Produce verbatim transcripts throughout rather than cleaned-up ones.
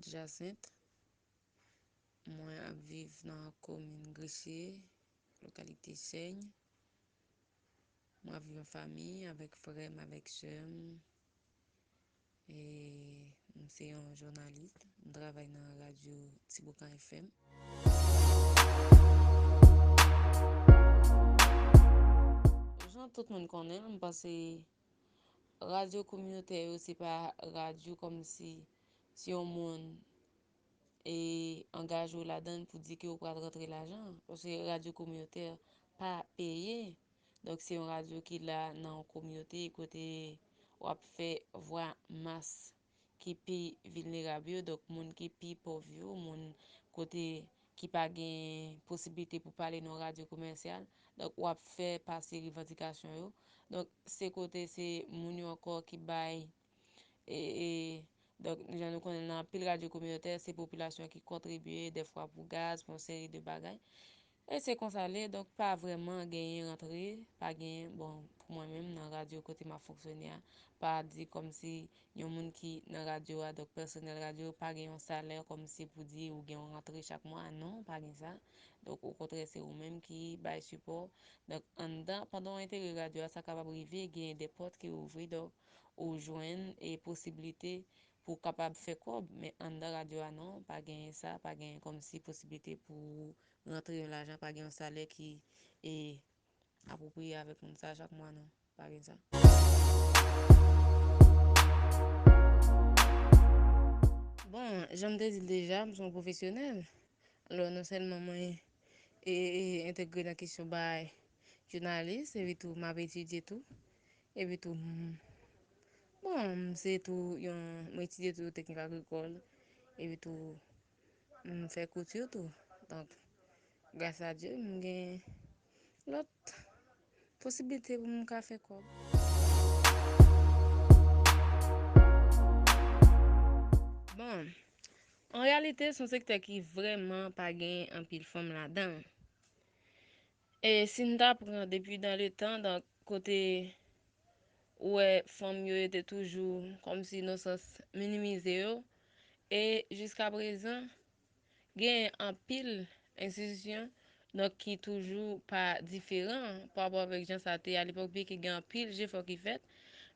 Jacinthe. Mwen ap viv nan komin Grichye, lokalite Chèn. Mwen ap viv an fanmi avèk frè m, avèk sè m. E m se yon jounalis. M travay nan radyo Tiboukan F M. Jan tout moun konnen, m panse radyo kominotè yo, se pa radyo kòmsi si yon moun e angaje w ladan l pou di ke w pral rantre lajan. Paske radyo kominotè pa peye. Donk, se yon radyo ki la nan yon kominote kote w ap fè vwa mas ki pi vilnerab yo, donk moun ki pi pòv yo, moun kote ki pa gen posiblite pou pale nan yon radyo komèsyal. Donk, w ap fè pase revandikasyon yo. Donk, se kote se moun yo ankò ki bay e, e, donk, jan nou konnen, nan anpil radyo kominotè, se popilasyon ki kontribye, dèfwa pou gaz, pou yon seri de bagay. E se konsa l ye, donk, pa vrèman genyen rantre, pa genyen, bon, pou mwen menm, nan radyo kote m ap fonksyone a, pa di kòmsi yon moun ki nan radyo a, donk, pèsonèl radyo, pa gen yon salè kòmsi pou di ou gen yon rantre chak mwa, non, pa gen sa. Donk, okontrè, se ou menm ki bay sipò. Donk, anndan, pandan w entegre radyo a, sa kapab rive, genyen de pòt ki ouvri, donk, ou jwenn e posiblite pou w kapab fè kòb, men anndan radyo a non, pa genyen sa, pa genyen kòmsi posiblite pou w rantre yon lajan, pa gen yon salè ki e apwopriye avèk moun sa chak mwa non, pa gen sa. Bon, jan m te di l deja, m se yon pwofesyonèl. Alò, non sèlman mwen e, e entegre nan kesyon bay jounalis, epi tou m ap etidye tou. Epi tou, m, bon, m se tou yon, mwen etidye tou teknik agrikòl. Epi tou, m fè kouti tou. Donk, gras a Dye, m gen lòt posiblite pou m ka fè kòb. Bon, an reyalite, se yon sektè ki vrèman pa gen anpil fanm ladan. E si n ta pran depi dan le tan, donk, kote ou wè fanm yo, yo te toujou kòmsi nan sans minimize yo, e jiska prezan, gen anpil enstitisyon, donk, ki toujou pa diferan pa rapò avèk jan sa te ye alepòk, byenke gen anpil jefò ki fèt,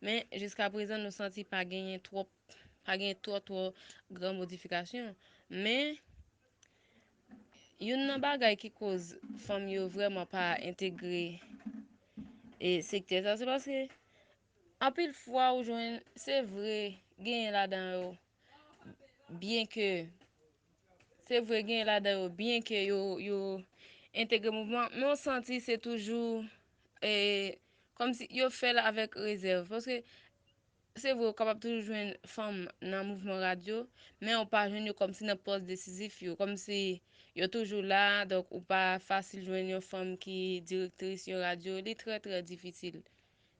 men jiska prezan, nou santi pa genyen twòp, pa genyen twò, twò gran modifikasyon. Men, youn nan bagay ki koz fanm yo vrèman pa entegre e sektè sa, se paske anpil fwa ou jwenn, se vre, genyen ladan yo, byenke, se vre, genyen ladan yo, byenke yo, yo entegre mouvman, men w santi se toujou, e, kòmsi yo fè l avèk rezèv. Paske se vre, ou kapab toujou jwenn fanm nan mouvman radyo, men ou pa jwenn yo kòmsi nan pòs desizif yo, kòmsi yo toujou la, donk ou pa fasil jwenn yon fanm ki direktris yon radyo, li trè, trè difisil.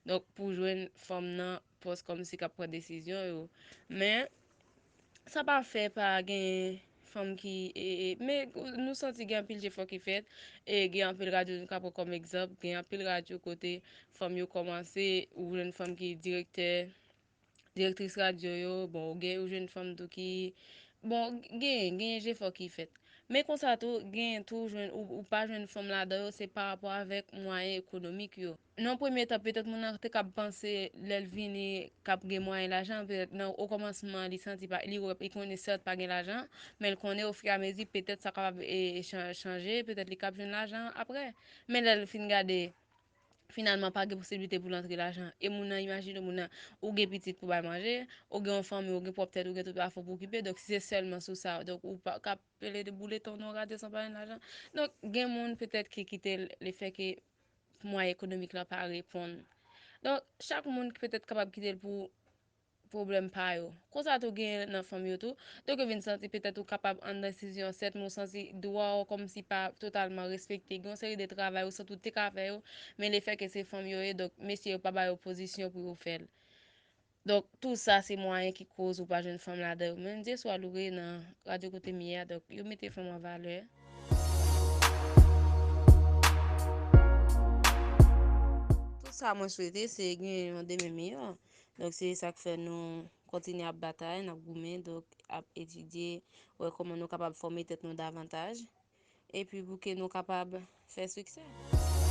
Donk, pou jwenn fanm nan pòs kòmsi k ap pran desizyon yo. Men, sa pa fè pa gen fanm ki, e, e, men nou santi gen anpil jefò ki fèt, e gen anpil radyo nou ka pran kòm egzanp, gen anpil radyo kote fanm yo kòmanse, ou jwenn fanm ki direktè, direktris radyo yo, bon, ou gen, ou jwenn fanm tou ki, bon, gen, gen jefò ki fèt. Men konsa tou, gen tou jwenn, ou, ou pa jwenn fanm ladan yo, se pa rapò avèk mwayen ekonomik yo. Nan premye tan, petèt moun nan te kab panse lè l vini, k ap gen mwayen lajan, petèt nan okòmansman, li santi pa, li wè, li konnen sèt pa gen lajan, men l konnen ofiramezi, petèt sa kapab e, e chan- chanje, petèt li kab jwenn lajan aprè. Men lè l fin gade, finalman, pa gen posiblite pou l antre lajan. E moun nan, imajine moun nan, ou gen pitit pou bay manje, ou gen yon fanmi, ou gen pwòp tèt, ou gen tout afè pou okipe, donk si se sèlman sou sa, donk ou pa ka pele de boule ton nan radyo san pa jwenn lajan. Donk, gen moun petèt ki kite l, lefètke mwayen ekonomik la pa reponn. Donk, chak moun ki petèt kapab kite l pou pwoblèm pa yo. Konsa tou gen nan fanm yo tou. Donk, yo vin santi petèt ou kapab anndan enstitisyon, sèt, men ou santi dwa w kòmsi pa totalman respekte. Gen yon seri de travay ou santi ou te ka fè yo, men lefètke se fanm yo ye, donk, mesye yo pa ba yo pozisyon pou yo fè l. Donk, tou sa se mwayen ki koz ou pa jwenn fanm ladan yo. Men Dye swa louwe nan radyo kote m ye a, donk, yo mete fanm an valè. Tout sa mwen swete, se gen yon demen miyò. Donk, se sa k fè nou kontinye ap batay, n ap goumen, donk ap etidye, wè kòman nou kapab fòme tèt nou davantaj, epi pou ke nou kapab fè siksè.